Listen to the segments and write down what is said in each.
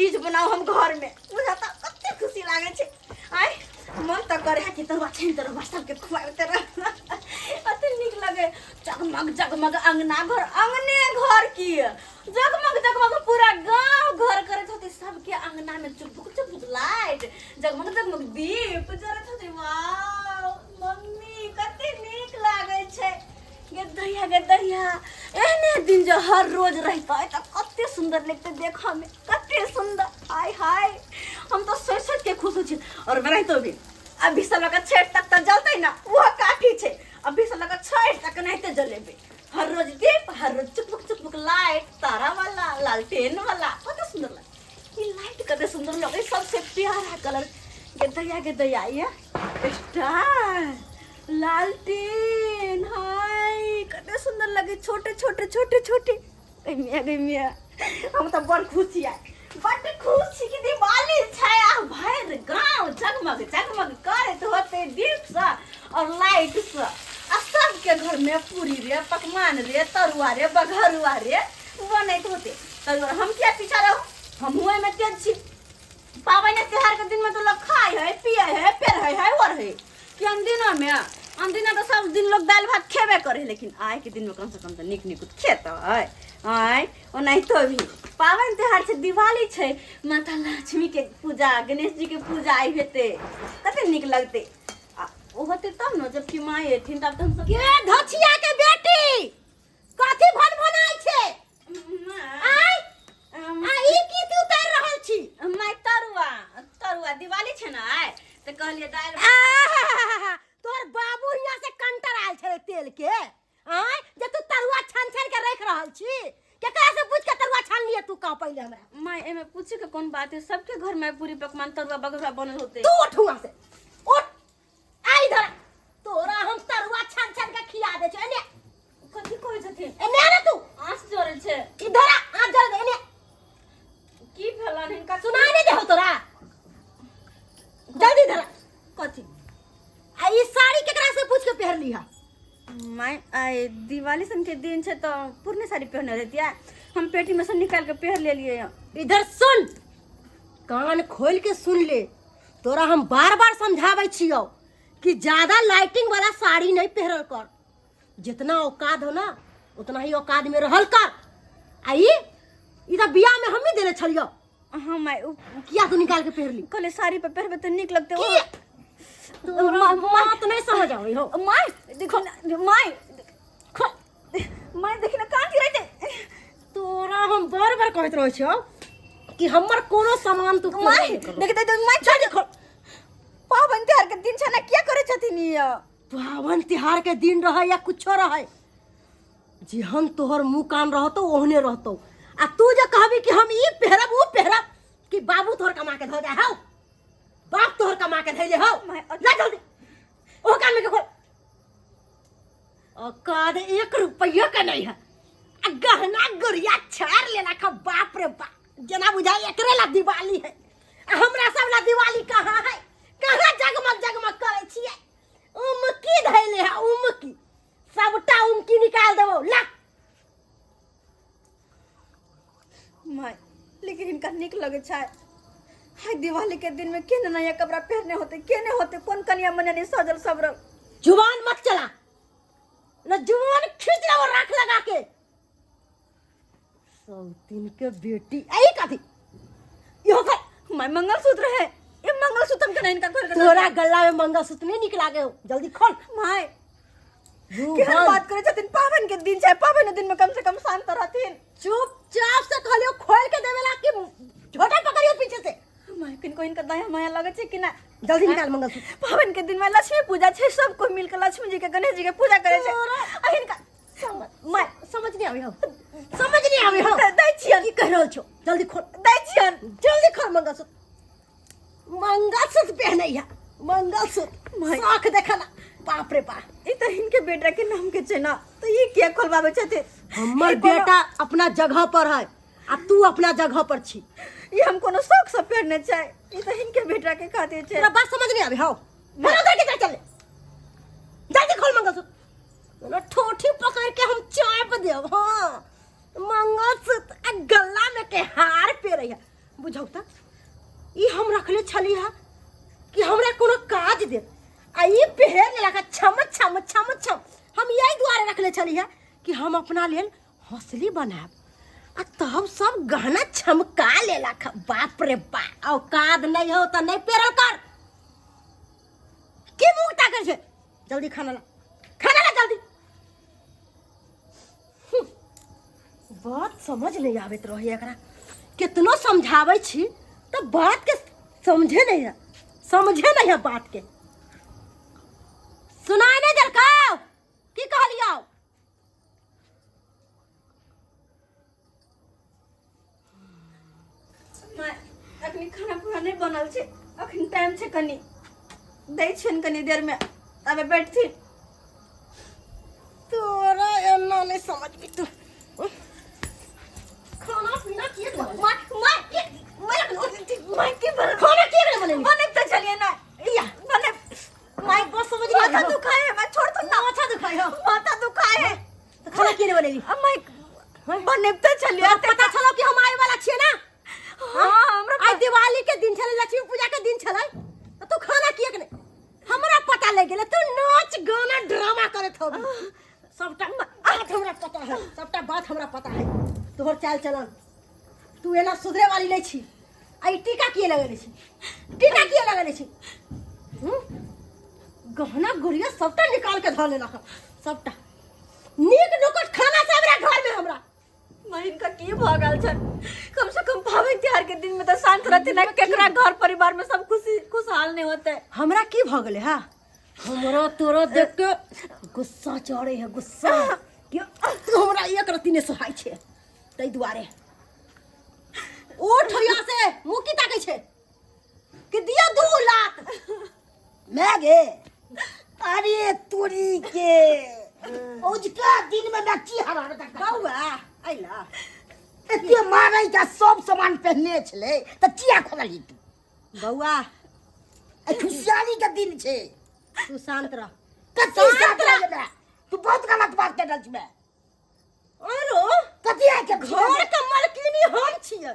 चीज बनाऊ हम घर में बुझाता कते खुशी लागे छै आय मन तऽ करे है कि तरुआ छानि तरुआ सबके खुआबते रह। कते नीक लगे जगमग जगमग अंगना घर, अंगने घर की जगमग जगमग पूरा गांव घर करैत होते, सबके अंगना में चुकभुक चुकभुक लाइट, जगमग जगमग दीप जरैत होते। वाह मम्मी कते नीक लागे छै। गे दहिया गे दहिया, एहने दिन जो हर रोज रहते तऽ कते सुंदर लगते देखऽ में, कते सुंदर। हाय हाय हम तो सोच सोच के खुश हो छी। और बनाइतो भी अभी से लगा छठ तक तऽ जलते ना, वो काफी छै। अभी से लगा छठ तक नहीं जलेबे, हर रोज दीप, हर रोज चुकमुक चुकमुक लाइट, तारा वाला लालटेन वाला, कते सुंदर लगे ई लाइट, कते सुंदर लगे। सबसे प्यारा कलर गे दया गे दया, ये स्टार लालटेन, हाय कते सुंदर लगे, छोटे छोटे छोटे छोटे। गई मिया गई मिया, हम तो बड़ खुश छियै, बड़ खुश छी कि दिवाली छै आ भरि गाँव जगमग जगमग करैत होते दीप से और लाइट से, आ सबके घर में पूरी रे पकवान रे तरुआ रे बघरुआ रे बनैत होते। तरुआ हम किया पीछा रहू, हमहूँ एहिमे तेज छी। पाबनि त्योहार के दिन में तो लोग खाए है पिए है पेरहे है ओढ़े है कि अनदिना में, अनदिना तो सब दिन लोग दालि भात खेबे करे है, लेकिन आइ के दिन में कम से कम तो नीक नीक खेतै। आय ओनाहितो भी पाबनि त्योहार छै, दिवाली छै, माता लक्ष्मी के पूजा, गणेश जी के पूजा आइ हेतै, कते नीक लगतै। आ ओ होतै तब ने जबकि माँ एथिन तब तऽ हमसब गे धछिया के बेटी कथी भन भनाइ छै? आय आ ई की तू उतारि रहल छी? माय तरुआ, तरुआ दिवाली छै ने आइ, तऽ कहलियै दालि। आहाहाहा, तोहर बाबू हियाँ से कंटर आयल छलै तेल के, आय जे तू तरुआ छान छान के रख रहल छी, केकरा से पूछ के तरुआ छान लिए तू कह पहिले हमरा। माय एमे पूछे के कोन बात है, सबके घर में पूरी पकवान तरुआ बघरुआ बनल होते। तू उठ हुआं से उठ, आ इधर आ। तोरा हम तरुआ छान छान के खिया दे छौ। एने कथी कहै छथिन? एने आ ना तू। आँच जरै छै। इधर आ, आँच जरै दे, एने। की भेलन हिनका? सुनाई नहीं देहो तोरा, जल्दी इधर आ। कथी? आ ई साड़ी केकरा से पूछ के पहनली हा? माय आइ दिवाली सन के दिन छै तऽ पुरने साड़ी पहने रहतियै, हम पेटी में से निकाल के पहन लेलियै। इधर सुन, कान खोल के सुन ले, तोरा हम बार बार समझाबै छियौ कि ज्यादा लाइटिंग वाला साड़ी नहीं पहनल कर, जितना औकात हो ना उतना ही औकात में रहल कर। आ ई तऽ बियाह में हम ही देने छलियौ। हाँ माय, उ किया तू निकाल के पहनली? कहले साड़ी पर पहनबे तऽ नीक लगतै। की? तोरा बात नहीं समझ आबै हो। माय देखो ना, माय माय देखी ना कान गिरै छै। तोरा हम बार बार कहैत रहै छियौ कि हमर कोनो सामान तू माय देख देख माय छोड़ देखो। पाबनि त्योहार के दिन छै ना, किया करै छथिन ई? पावन त्योहार के दिन रहे या कुछो रहे, जेहन तोहर मुंह कान रहतो ओहने रहतो। आ तू जे कहबी कि हम ई पहिरब ऊ पहिरब, कि बाबू तोहर कमा के धो जाए हौ, बाप तोहर कमा के धैले हौ। माय, ला जल्दी ओ कान में के खोल। औकात एक रुपया का नहीं है, आ गहना गुड़िया छाड़ लेला का। बाप रे बाप, जना बुझाई एकरे ला दिवाली है, आ हमरा सब ला दिवाली कहाँ है? कहाँ जगमग जगमग करे छियै? उमकी धैले है उमकी, सबटा उमकी निकाल देबो ला। माय लेकिन हिनका नीक लगे छै। हाय दिवाली के दिन में केने नया कपड़ा पहनने होते, केने होते, कोन कनिया मने नहीं सजल सबरल। जुबान मत चला न, जुबान खींच लेबो राख लगा के। सौतीन के बेटी आई कथी इहो कर? माय मंगलसूत्र है ये, मंगलसूत्र हम के नहीं इनका खोल के तोरा गला में मंगलसूत्र नहीं निक लागे हो, जल्दी खोल। माय मुंह केहन बंद। बात करे छथिन, पावन के दिन छै, पावन के दिन में कम से कम शांत रहथिन। चुपचाप से कहलियो खोल के देवेला कि झोटा पकड़ियो पीछे से। माय किनको इनका दया माया लगे छै कि ना? जल्दी निकाल मंगलसूत्र। पावन के दिन में लक्ष्मी पूजा छै, सब कोई मिलके लक्ष्मी जी के गणेश जी के पूजा करे छै, आ हिनका माय समझ नहीं आवे हो, समझ नहीं आवे हो। दै छियन। की कह रहल छो? जल्दी खोल। दै छियन। जल्दी खोल मंगलसूत्र। मंगलसूत्र पहने है मंगलसूत्र, माय। शौक देखला, बाप रे बाप। ई तऽ हिनके बेटा के नाम के छै ना, तऽ ई किया खोलबाबै छथिन? हमर ई कोनो- बेटा अपना जगह पर है आ तू अपना जगह पर छी। ई हम कोनो शौक से पहनने छै, ई तऽ हिनके बेटा के खातिर छै। तोरा बात समझ नहीं आवे हो, फिर उधर के चल, जल्दी खोल मंगलसूत्र, ना ठोठी पकड़ के हम चाप देब। हाँ मंगलसूत्र आ गला में के हार पे रही है। बुझौ तऽ ई हम रखले छली हा कि हमरा कोनो काज देत आ ई पहिर लेलक हा छम छम छम छम। हम यही दुआरे रखले छली हा कि हम अपना लेल हौसली बनायब आ तब सब गहना छमका लेलक हा। बाप रे बाप, औकात नहीं हो तऽ नहीं पेरल कर। की मुँह ताकै छै? जल्दी खाना ला, खाना ला जल्दी। बात समझ नहीं आबैत रहे एकरा, कितनो समझाबै छी तऽ बात के समझे नहीं है, समझे नहीं है बात के। सुनाय नहीं देलकौ की कहलियौ? माय, अखनी खाना पूरा नहीं बनल छै, अखन टाइम छै, कनी दै छियनि कनी देर में, तबे बैठथिन। तोरा एना नहीं समझबी तू। खाना पीना के बनल? माय, माय, माय, माय के बनल? खाना के बनेली? बने तऽ चलिए ना। या बने। माय बस समझ नहीं माथा आबै हो। दुखाए है, मैं छोड़ दू ना। माथा दुखाए हो। माथा दुखाए है। तऽ खाना के बनेली? अब माय बने तऽ चलिए। तोरा पता छलो कि हम आए वाला छियै ना? हाँ, हमरा आइ दिवाली के दिन छलै, लक्ष्मी पूजा के दिन छलै, तऽ तू खाना किएक नहि? हमरा पता लागि गेलै तू नाच गाना ड्रामा करैत होबी। सबटा बात हमरा पता है, सबटा बात हमरा पता है तोहर चाल चलन। तू एना सुधरे वाली नहीं छी। आ ई टीका किए लगेले छी? टीका किए लगेले छी? हम्म? गहना गुड़िया सबटा निकाल के धऽ लेलक सबटा। नीक नुकत खाना से हमरा घर में हमरा माय, इनका की भऽ गेल छनि? कम से कम पाबनि तिहार के दिन में तऽ शांत रहथिन ना, केकरा घर परिवार में सब खुशी खुशहाल नहीं होते। हमरा की भऽ गेलै हा? हमरा तोरा देख के गुस्सा चढ़े है, गुस्सा कि तू हमरा एक रत्ती नहि सोहाइ छै, ताहि दुआरे। उठ यहाँ से, मुँह की ताकै छै कि दिया दू लात। मैं गे, अरे तोरी के औजका दिन में मैं की हरा बौआ अइला एते मारै का सब सामान पहनने छलै त किया खोलली तू? बौआ ए खुशियाली के दिन छै। तू शांत रह। कथी शांत रह बे? तू बहुत गलत बात कर रहल छी। अरो कथी आइ के घर के मालकिनी हम छियै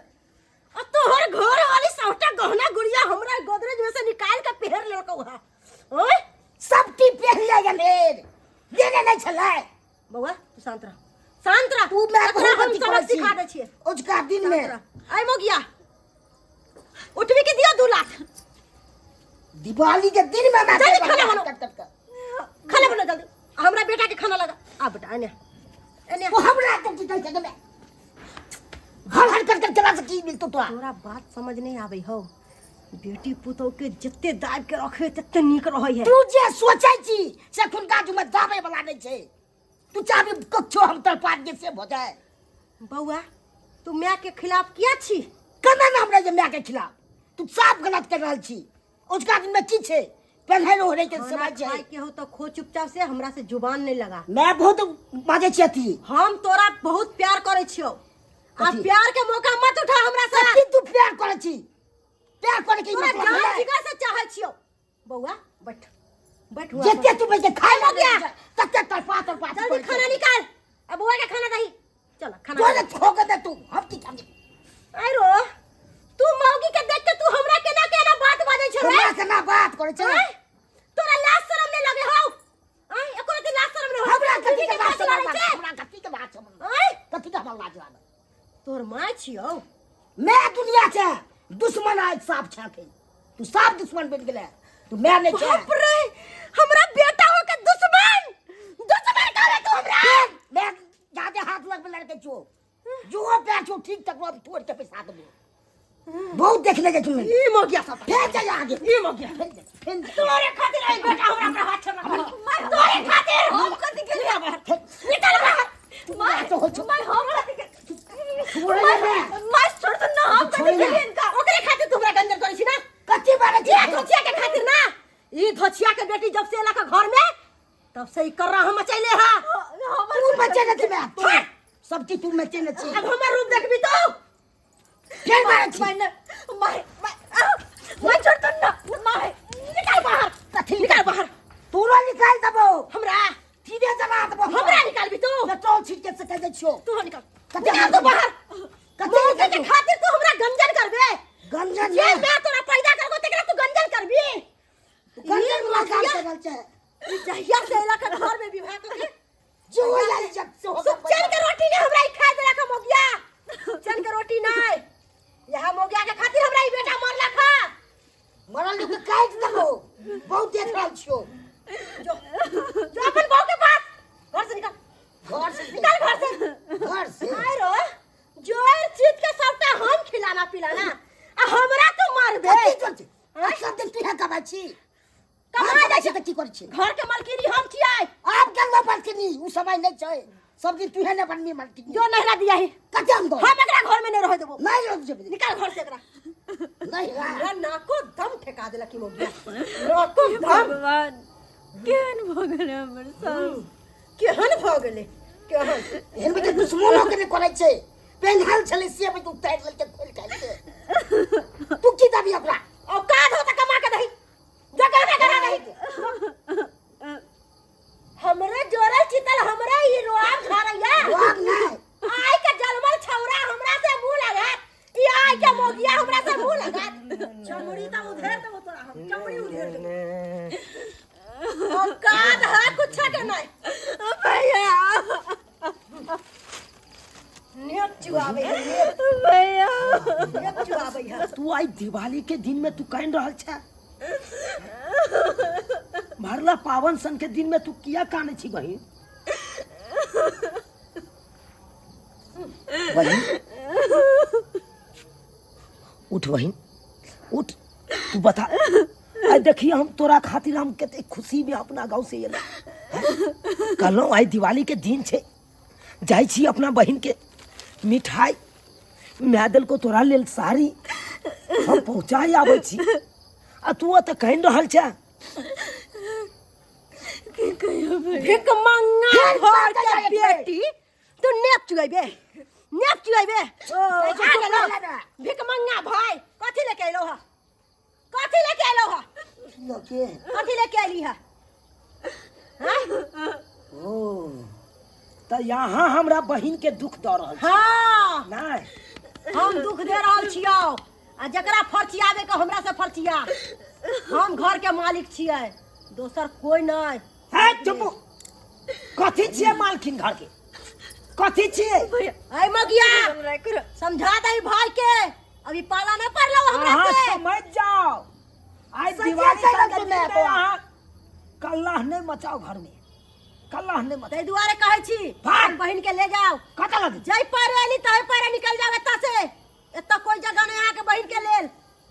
आ तोहर घर वाली सबटा गहना गुड़िया हमरा गोदरेज में से निकाल के पहिर लेलकौ हा। ओए सब टी पहिर ले गेल, देने नहीं छलै। बौआ तू शांत रह, शांत रह। तू मैं तोरा बहुत हम अथी सबक करै छी। सिखा दै छियै ओजका दिन में। शांत रह। आइ मोगिया उठबी के दियो 2 लाख। दिवाली के दिन में मैं जल्दी खाना बनाओ। कट कट कर। खाना बनाओ जल्दी, हमरा बेटा के खाना लगा। आ बेटा एने एने। वो हमरा तो की कहै छै मैं हर हर कर कर चला से की मिलतो तोरा? तोरा बात समझ नहीं आबै हो। बेटी पुतोह के जते दाबि के रखे तते नीक रहै है। तू जे सोचै छी से खुनका जुमे दाबै वाला नहीं छै। तू चाहबी कच्छो हम तड़पा दिए से भऽ जाए। बौआ तू माय के खिलाफ किया छी? केना ना हमरा जे माय के खिलाफ? तू साफ गलत कर रहल छी। उसका दिन में की छै? पहले ओढ़े के खाना समय छै। खाए के हो तो खो चुपचाप से, हमरा से जुबान नहीं लगा। मैं बहुत बाजै छी अथी। हम तोरा बहुत प्यार करै छियौ, आ कथी? प्यार के मौका मत उठा हमरा से। कथी तू प्यार करै छी? प्यार करै के तोरा मतलब जान भेलै? जिगर से चाहै छियौ। बौआ बैठ बैठ हुआ जते पर। तू बैठ के खाए हो गया। तते तड़पा तड़पा जल्दी खाना निकाल, अब बौआ के खाना दही। चल खाना तोरे दही। ठोक दे तू, हम की खाबी? अरे तू मौगी के देख के तू हमरा केना केना बात बाजै छौ रे? हमरा केना बात करै छै? आँय? तोरा लाज शरम नहीं लगे हौ? आँय, एको रत्ती लाज शरम नहीं हौ? हमरा कथी के बीबी के लाज बात शरम लड़ै छै? हमरा कथी के लाज शरम? आँय? कथी के हमरा लाज लागल? तोर माय छियौ। मैं दुनिया छै दुश्मन आज साफ छा के। तू साफ दुश्मन बन गेलै। तू मैं नहीं छै। बाप रे, हमरा बेटा हो के दुश्मन दुश्मन कहले तू हमरा? मैं जादे हाथ लगबे लड़के छो। जो पैर छो ठीक तक हम तोड़ के पैसा देबो। बहुत देखले जे तुम। ई मोगिया सब। फेर जा आगे। ई मोगिया। फेर जा, फेर जा। तोरे खातिर आई बेटा हमरा पर हाथ छोड़। तोरे खातिर हम कथी के लिए? निकल बाहर। माय, तो हो छो। माय, हम कथी के? छोड़े ना बे। माय, छोड़ दो ना, हम कथी छोड़े के ना। लिए इनका? ओकरे खातिर तू हमरा गंजन करै छी ना? कथी बारे छी? ई धोचिया के खातिर ना? ई धोचिया के बेटी जब से एला के घर में तब से ई कर्रा हम मचैले हा। हमर तू मचेने छी बे। छोड़। सब चीज तू मचेने छी। अब हमर रूप देखबी तो फेर मारै छी। माय, ना, माय, माय, आह, माय, छोड़ दो ना, माय। निकाल बाहर। कथी निकाल बाहर? तोरा निकाल देबो। हमरा सीधे जला देबो। हमरा निकालबी तू? पेट्रोल छीट के से कह दै छियौ। तू निकाल। कते निकाल तू बाहर। कते मौके के निकाल तू? खातिर तू हमरा गंजन करबे? गंजन जे नहि। मैं तोरा पैदा करबो तेकरा तू गंजन करबी गंजन वाला काम कर रहल छै ई जहिया से अइला के घर में विवाह करके जो हो जाए जब से हो सुचन के रोटी ने हमरा ई खा देला के मोगिया चन के रोटी नहीं यहाँ मोगिया के खातिर हमरा ई बेटा मरला खा मरल लोग के काट देबो बहुत देख रहल छियो जो जो अपन बहू के पास घर से निकल घर से निकल घर से घर से आय रो जोर चीज के सबटा हम खिलाना पिलाना आ हमरा तू मारबे कथी कर छै सब दिन तू यहाँ कमाइ छी कमाइ कमाइ छी तऽ की करै छी घर के मालकिनी हम छियै आब गेल मालकिनी उ समय नहि छै सब दिन तू ने बनबी मालकिनी जो नहरा दिया ही कते हम दो हम एकरा घर में नहीं रह देबो नहीं रह जेबे निकाल घर से एकरा नहीं रह हमरा नाको दम ठेका देलक ई मोगिया नाको दम भगवान केहन भऽ गेलै हमर सास केहन भऽ गेलै केहन एहन में दुश्मनो के नहि करै छै पेन्हल छलै से भी उतारि लेलकै खोलि खालि के तू की देबी ओकरा औकात हो त कमा के दही जगह में करा दही हमरे जोरल चितल हमरे ई रोआब झारैया रोआब नहि आइ के जलमल छौरा हमरा से मुंह लगात ई आइ के मोगिया हमरा से मुंह लगात चमड़ी त उधेर देबो तोरा हम चमड़ी उधेर देबो औकात है कुछ के नहीं भैया नेप चुआबै है नेप भैया नेप चुआबै है तू आई दिवाली के दिन में तू कान रहल छै भरला पावन सन के दिन में तू किया काने छी बहिन बहिन उठ बहिन उठ तू बता आई देखिए हम तोरा खातिर हम कते खुशी में अपना गांव से एला कहलहुँ आई दिवाली के दिन छै जाइ छी अपना बहिन के मिठाई माय देलको तोरा लेल साड़ी हम पहुँचाइ आबै छी आ तू ओतऽ कहि रहल छै की कहियो भैया भिख मंगा फेर घर बात के जाए बेटी तू नेप चुगैबे नेप चुगैबे ओ, आ गेलो भिख मंगा भाई कथी लेके अइलो हा कथी लेके अइलो हा लके कथी लेके अइली हा ओ तऽ यहाँ हमरा बहिन के दुख दऽ रहल छी हाँ नहि हम दुख दे रहल छियौ आ जकरा फरचियाबे के हमरा से फरचिया हम घर के मालिक छियै दोसर कोई नहीं है चुप कथी छियै मालकिन घर के कथी छियै भैया ऐ मगिया हमरा एकरो समझा दही भाई के अभी पाला न पड़लो हमरा अहाँ से समझ जाओ आइ सच्चे दिवाली सच्चे सन के सुनने दिन में तो। अहाँ कल्लाह नहि मचाओ घर में कल्लाह नहि मचाओ ताहि दुआरे कहै छी भाग। अपन बहिन के ले जाओ कतऽ लग जै पर एली तै पर निकल जाओ एतऽ से एतऽ कोई जगह नहीं अहाँके बहिन के लेल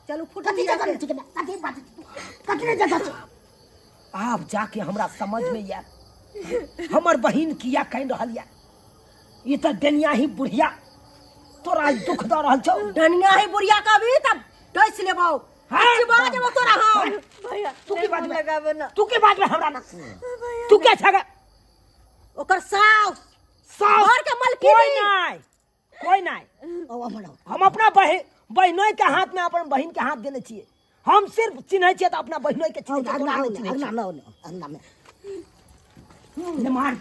चलू फुट कथी जगह नहीं ठीक कथी बात कथी नहीं जगह छै आब जाके हमरा समझ में आयल हमर बहिन किया कानि रहल यऽ ई तऽ डनिया ही बुढ़िया तोरा आइ दुख दऽ रहल छौ डनिया ही बुढ़िया कभी तब डस लेबौ हाँ। चिबा देबौ तोरा हम भैया तू की नहीं बात मुँह में लगाबो ना तू की बात में हमरा ना तू क्या छगा ओकर सास सास घर के मलकिनी। कोई नहीं कोई नहीं ओ अमर आओ। हम अपना बहिन बहिनोई के हाथ में अपन बहिन के हाथ देने छियै हम सिर्फ चिन्है छियै तऽ अपना बहिनोई के चिन्है छियै, अंगना तोरा नहि चिन्है अंगना अंगना अंगना में छियै। ले मार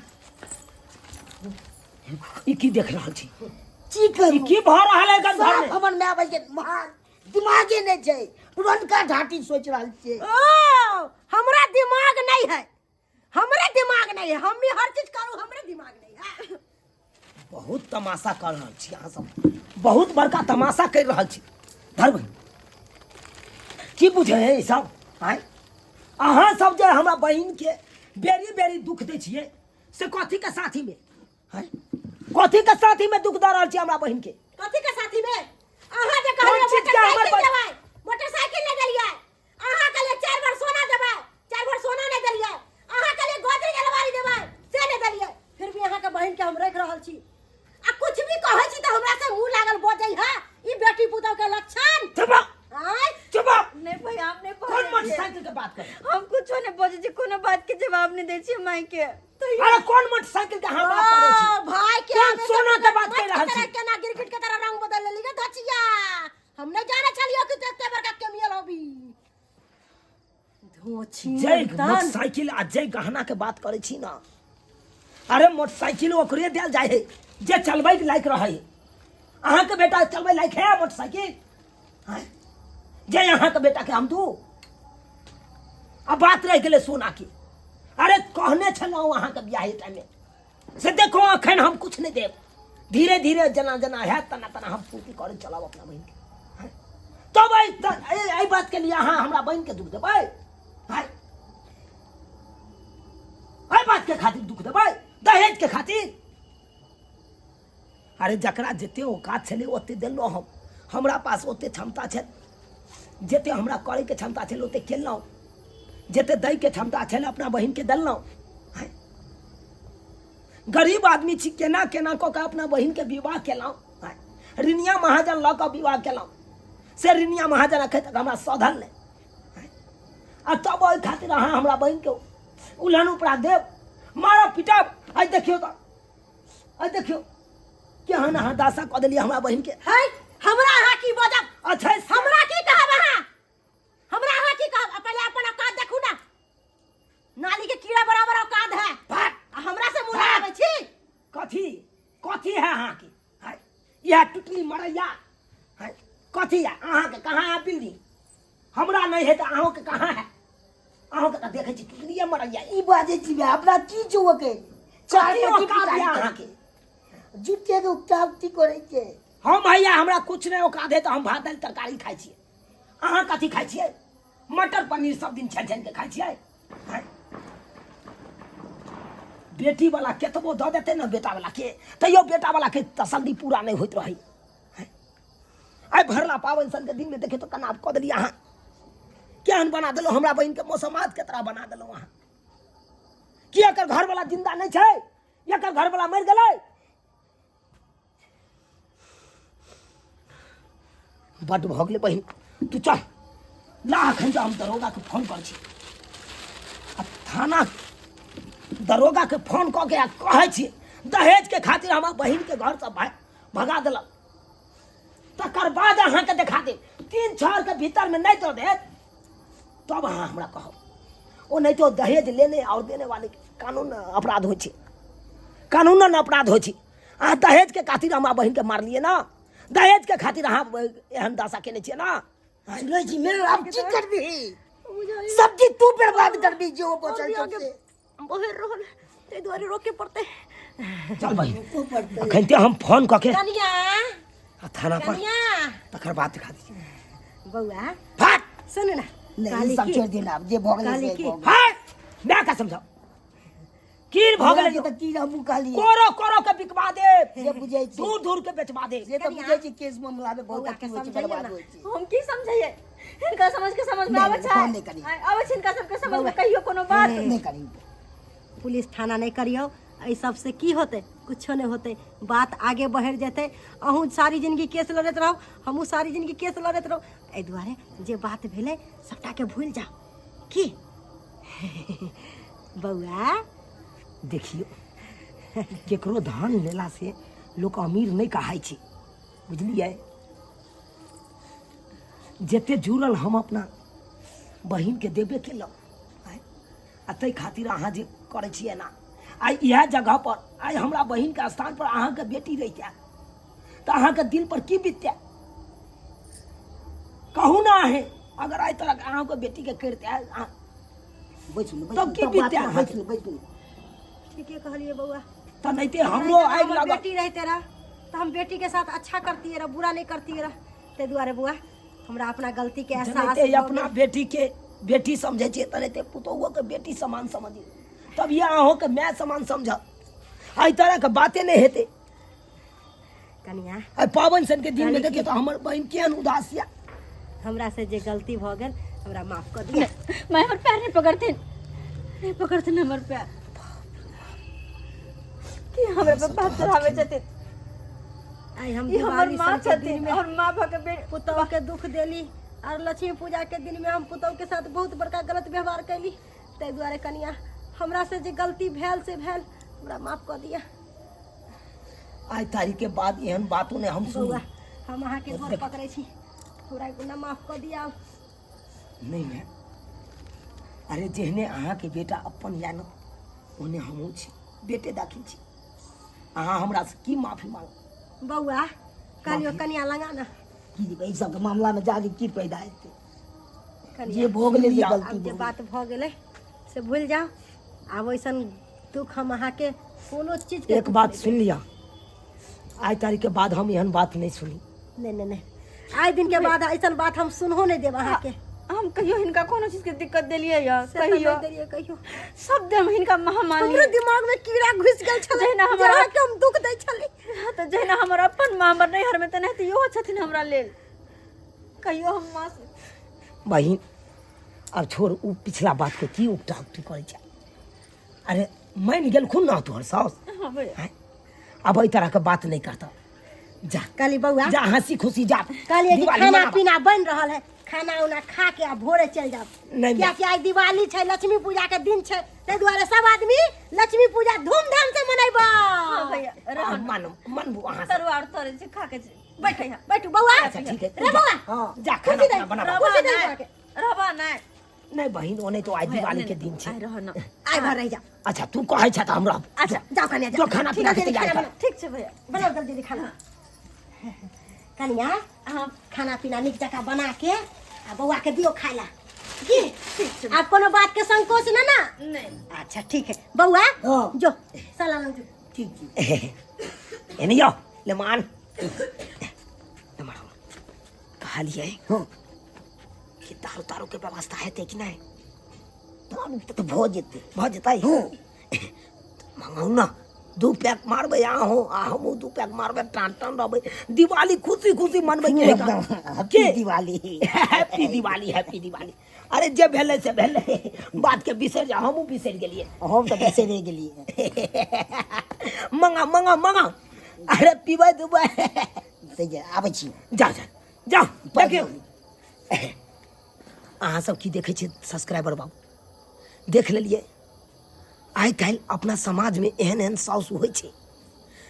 ई की देख रहल छी की करू ई की भऽ रहल है गन घर साफ में हमर माय बाप के महान दिमागे नहि छै पुरनका ढाटी सोचि रहल छियै ओ हमरा दिमाग नहीं है हमरे दिमाग नहीं है हम भी हर चीज करू हमरे दिमाग नहीं है बहुत तमाशा कर रहल छी अहाँ सब बहुत बड़का तमाशा कर रहल छी धर बहिन की बुझे है ई सब आँय अहाँ सब जे हमरा बहिन के बेरी बेरी दुख दै छियै से कथी के साथी में आँय कथी के साथी में दुख दऽ रहल छी हमरा बहिन के कथी के साथी में अहाँ जे कोन कहलियै चीज के हमर मोटरसाइकिल बहिन- देबै मोटरसाइकिल नहि देलियै अहाँ कहलियै चारि भर सोना देबै चारि भर सोना नहि देलियै अहाँ कहलियै गोदरेज अलमारी देबै से नहि देलियै फिर भी अहाँके बहिनके हम राखि रहल छी आ कुछ भी कहै छी तऽ हमरा से मुँह लागल बजै है ई बेटी पुतहु के लक्षण चुप आँय चुप नहीं भैया हम नहीं कौन बजै छियै। मोटरसाइकिल के बात कर हम कुछो नहीं बजै छियै कोनो बात के जवाब नहीं दै छियै माय के तो अरे कौन मोटरसाइकिल के हम बात करै छी ओ, भाई के कोन आगे से सोना के बात मत कहि रहल तरह छी? केना गिरगिट के तरह रंग बदल लेली गे धचिया हम नहीं जाने छलियो कि एते बड़का केमियल होबी धोछी जय मोटरसाइकिल आ जय गहना के बात करै छी ना अरे मोटरसाइकिल ओकरे देल जाइ है जे चलबै के लायक रहै है अहाँके बेटा चलबै लायक है मोटरसाइकिल आँय? जे अहाँके बेटाके हम दू। आ बात रहि गेलै सोनाके, अरे कहने छलहुँ अहाँके बियाह टाइममे से देखो अखन हम कुछ नहीं देब, धीरे धीरे जना जना हैत तना तना हम पूर्ति करे चलब अपना बहिन के। तब एहि बात के लिए अहाँ हमरा बहिन के दुख देबै? एहि बात के खातिर दुख देबै, दहेज के खातिर? अरे जकरा जते औकात छलै ओते देलहुँ हम, हमरा पास ओते क्षमता छल, जते हमरा करैके क्षमता छल ओते केलहुँ, जते दैके क्षमता छल अपना बहिनके देलहुँ। गरीब आदमी छी, केना केना कऽ कऽ अपना बहिनके विवाह केलहुँ, ऋणिया महाजन लऽ कऽ विवाह केलहुँ, से ऋणिया महाजन अखन तक हमरा सधल नहि। आ तब ओहि खातिर अहाँ हमरा बहिनके उल्हन उपरा देब, मारब पिटब। आइ देखियौ तऽ, आइ देखियौ केहन अहाँ दासा कऽ देलियै हमरा बहिनके। है हमरा अहाँ की बजब? अच्छा हमरा की कहब अहाँ? हमरा अहाँ की कहब? पहिले अपन औकात देखू ना, नाली के कीड़ा बराबर औकात है। आ हमरा से मुँह लगाबै छी? कथी कथी है अहाँके? है इएह टुटली मरैया है, कथी है अहाँके? कहाँ है बिल्डिंग? हमरा नहीं है तऽ अहूँके कहाँ है? अहूँके तऽ देखै छी टुटलिए मरैया। ई बाजै छी बे, अपना की छौ के चार कथी पच्ची औकात पिटाई यऽ करै अहाँके? झूठे के उपटावती करै छै। हम भैया हमरा कुछ नहीं औकात है तऽ हम भात दालि तरकारी खाइ छियै, अहाँ कथी खाइ छियै? मटर पनीर सब दिन छानि छानि के खाइ छियै। बेटी वाला केतबो दऽ देतै ने बेटा वाला के, तैयो बेटा वाला के तसल्ली पूरा नहीं होइत रहै। आइ भरला पाबनि सन के दिन में देखियौ तऽ केना कऽ देलियै अहाँ, केहन बना देलहुँ हमरा बहिन के, मौसमात के तरह बना देलहुँ अहाँ। की एकर घरवाला जिंदा नहीं छै? एकर घरवाला मरि गेलै? बड्ड भऽ गेलै बहिन, तू चल ला, अखन तऽ हम दरोगाके फोन करै छी आ थाना दरोगाके फोन कऽ के आ कहै छी दहेजके खातिर हमर बहिनके घरसँ भगा देलक, तकर बाद अहाँके देखा देब। 3 छहरके भीतरमे नहि दऽ देत तब अहाँ हमरा कहब। ओ नहि तो दहेज लेने और देने वाले कानून अपराध होइ छै, कानूनन अपराध होइ छै। अहाँ दहेजके खातिर हमरा बहिनके मारलियै ने, दहेजके खातिर अहाँ एहन दशा केने छियै ने। सुनै छी मेरे, अब की करबी? सब चीज तू बर्बाद करबी जो बचल सबसे बहिर रहल, ताहि दुआरे रोके पड़तै। चल बहिन, अखन ते हम फोन कऽ के कनिया आ थाना पर कनिया तकर बाद दिखा दी। बौआ फट सुन ना, नहीं कहली सब की- छोड़ देना, अब जे भऽ गेलै कहली से की? भऽ गेलै। हट, मैं का समझाऊं कीर भऽ गेलै हमरा के तऽ की हमहूँ कहलियै। कोरो कोरो के बिकवा दे, से बुझै छी। दूर दूर के बेचवा दे। से तऽ बुझै छी केस मामला में बहुत बौआ के अथी होइ छै, समझैयै बर्बाद ना। होइ छै। हम की समझैयै? हिनका समझ के समझ में नहीं, आबै नहीं, छै? फोन नहीं करी। आँय, आबै छै हिनका सबके समझ में कहियो कोनो बात? नहीं करी। पुलिस थाना नहीं करियौ, एहि सबसे की होतै? कुछो नहीं होतै, बात आगे बढ़ि जेतै। अहूँ सारी जिंदगी केस लड़ैत रहू, हमहूँ सारी जिंदगी केस लड़ैत रहू। एहि दुआरे जे बात भेलै सबटाके भूलि जाउ। की बौआ? देखियौ, केकरो धान लेला से लोक अमीर नहीं कहाइ छै, बुझलियै? जते जुड़ल हम अपना बहिनके देबे केलहुँ, आ ताहि खातिर अहाँ जे करै छियै ना, आइ इएह जगह पर आइ हमरा बहिनके स्थान पर अहाँके बेटी रहितै तऽ अहाँके दिल पर की बीततै कहू ना। अहें अगर आइ तरह अहाँके बेटीके करितै अहाँ बैसू ने, तब बैसू, की तब बात बीततै करू, अहाँके? बैसू ने, बैसू ने। ठीके कहलिए बौआ। तऽ नहिते हमरो नहीं तो आगि हमर लागल। बेटी रहते रह तऽ हम बेटी के साथ अच्छा करती रह, बुरा नहीं करती रह। ताहि दुआरे बौआ हमरा अपना गलती के एहसास जेनाहिते भऽ अपना गेल। बेटी के बेटी समझै छियै तेनाहिते पुतोहुओके बेटी समान समझियौ, तब ये अहूँके माय समान समझब। एहि तरहके बाते नहि हेतै। कनिया आइ पाबनि सनके दिनमे देखियौ तऽ हमर बहिन केहन उदास यऽ। हमरा से जे गलती भऽ गेल हमरा माफ कऽ दिअ। माय हमर पैर नहीं पकड़थिन, नहीं पकड़थिन हमर पैर। कि हमरा पे बात चढ़ाबै छथिन? आइ हम ई हमर दिवाली माँ सनके छथिन दिनमे और माँ भऽ के बेर पुतहु के दुख देली और लक्ष्मी पूजा के दिन में हम पुतहु के साथ बहुत बड़का गलत व्यवहार कैली। ताहि दुआरे कनिया हमरा से जे गलती भेल से भेल, हमरा माफ कऽ दिअ। आइ तारीख के बाद एहन बातो नहि हम सुनू। बौआ हम अहाँके गोर पकड़ै छी, हमरा गुना माफ कऽ दिअ। नहीं मैं, अरे जेहने अहाँके बेटा अपन या न ओहने हमहूँ छी, बेटे दाखिल छी। अहाँ हमरा से की माफी मांगब? बौआ कहलियो कनिया लगा ना। की जेबै एहि सबके मामलामे जाके की पैदा हेतै जे भऽ गेलै से आब गलती जे भऽ गेलै। बात भऽ गेलै से भूलि जाउ आब ओइसन दुख हम अहाँके कोनो चीजके एक बात सुनि लिअ आइ तारीख के बाद हम एहन बात नहि सुनी नहि नहि नहि आइ दिन के बाद ऐसन बात हम सुनहो नहि देब अहाँके हम कहियो हिनका कोनो चीज के दिक्कत देलियै या से तऽ कहियो नहि देलियै कहियो सब देम हिनका महामानी हमरो दिमाग में कीड़ा घुस गेल छलै जहिना जे अहाँके हम दुख दै छली हाँ, तऽ जहिना हमर अपन माँ हमर नैहर में तेनाहिते इहो छथिन हमरा लेल कहियो हम माँ से बहिन आब छोड़ ओ पिछला बातके की उकटा उकटी करै छै अरे मानि गेलखुन ने तोहर साउस हाँ भैया आँय? आब एहि तरहके बात नहि करतौ जा कहली बौआ जा हंसी खुशी जा कहलिए कि दिवाली खाना मनाबऽ। पीना बन रहल है खाना उना खा के आ भोरे चलि जाओ नहीं, कियाकि आइ दिवाली छै लक्ष्मी पूजा के दिन छै ताहि दुआरे सब आदमी लक्ष्मी पूजा धूमधाम से मनेबा हाँ भैया रह आ, मानू मनबू अहाँ सब तरुआ और तरे छै खा के बैठे यहाँ बैठू बौआ अच्छा ठीक है रे बौआ हाँ जा खाना कुर्सी दे पीना बनाबऽ कुर्सी दे रहबा बौआ के रहबा नहि नहि बहिन ओने तो आइ दिवाली के दिन छै आइ रह न आइ भर रहि जाओ अच्छा तू कहै छ तऽ हम रहब अच्छा जाओ कन्या जो खाना पीना के जल्दी तैयारी खाना कर। बनाओ ठीक छै भैया बनाओ जल्दी जल्दी खाना कनिया हाँ खाना पीना नीक जकाँ बना के आ बौआ के दियो खाय ला की आब कोनो बात के संकोच न ना नहीं अच्छा ठीक है बौआ हाँ। जो साला लग जो ठीक ठीक एने यो ले मान ले मारो कहलिए हाँ कि दारू तारू के व्यवस्था हेतै कि नहि दारू तऽ भऽ जेतै भऽ जेतै हँ मंगाउ ने दू पैक मारबै अहूँ आ हमहूँ दू पैक मारबै टान टान रहबै दिवाली खुशी खुशी मनबै के एकदम happy Diwali happy Diwali happy Diwali अरे जे भेलै से भेलै बात के बिसरि जा हमहूँ बिसरि गेलियै हम तऽ बिसरि गेलियै मंगा मंगा मंगा अरे पीबै दुबै से जे आबै छी जाओ जाओ जाओ देखियौ अहाँ सब की देखै छियै सब्सक्राइबर बाबू देख लेलियै आइ काल्हि अपना समाजमे एहन एहन साउस होइ छै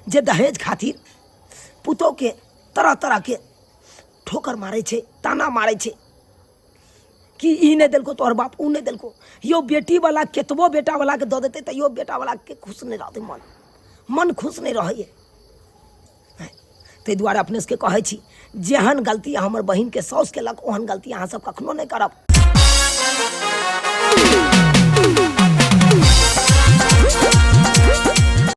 जे दहेज खातिर पुतोहके तरह तरहके ठोकर मारै छै ताना मारै छै कि ई नहि देलको तोहर बाप ओ नहि देलको यौ बेटीवला केतबो बेटावलाके दऽ देतै तैयो बेटावलाके खुश नहि रहतै मन मन खुश नहि रहैए ताहि दुआरे अपने सबके कहै छी जेहन गलती हमर बहिनके साउस केलक ओहन गलती अहाँ सब कखनो नहि करब।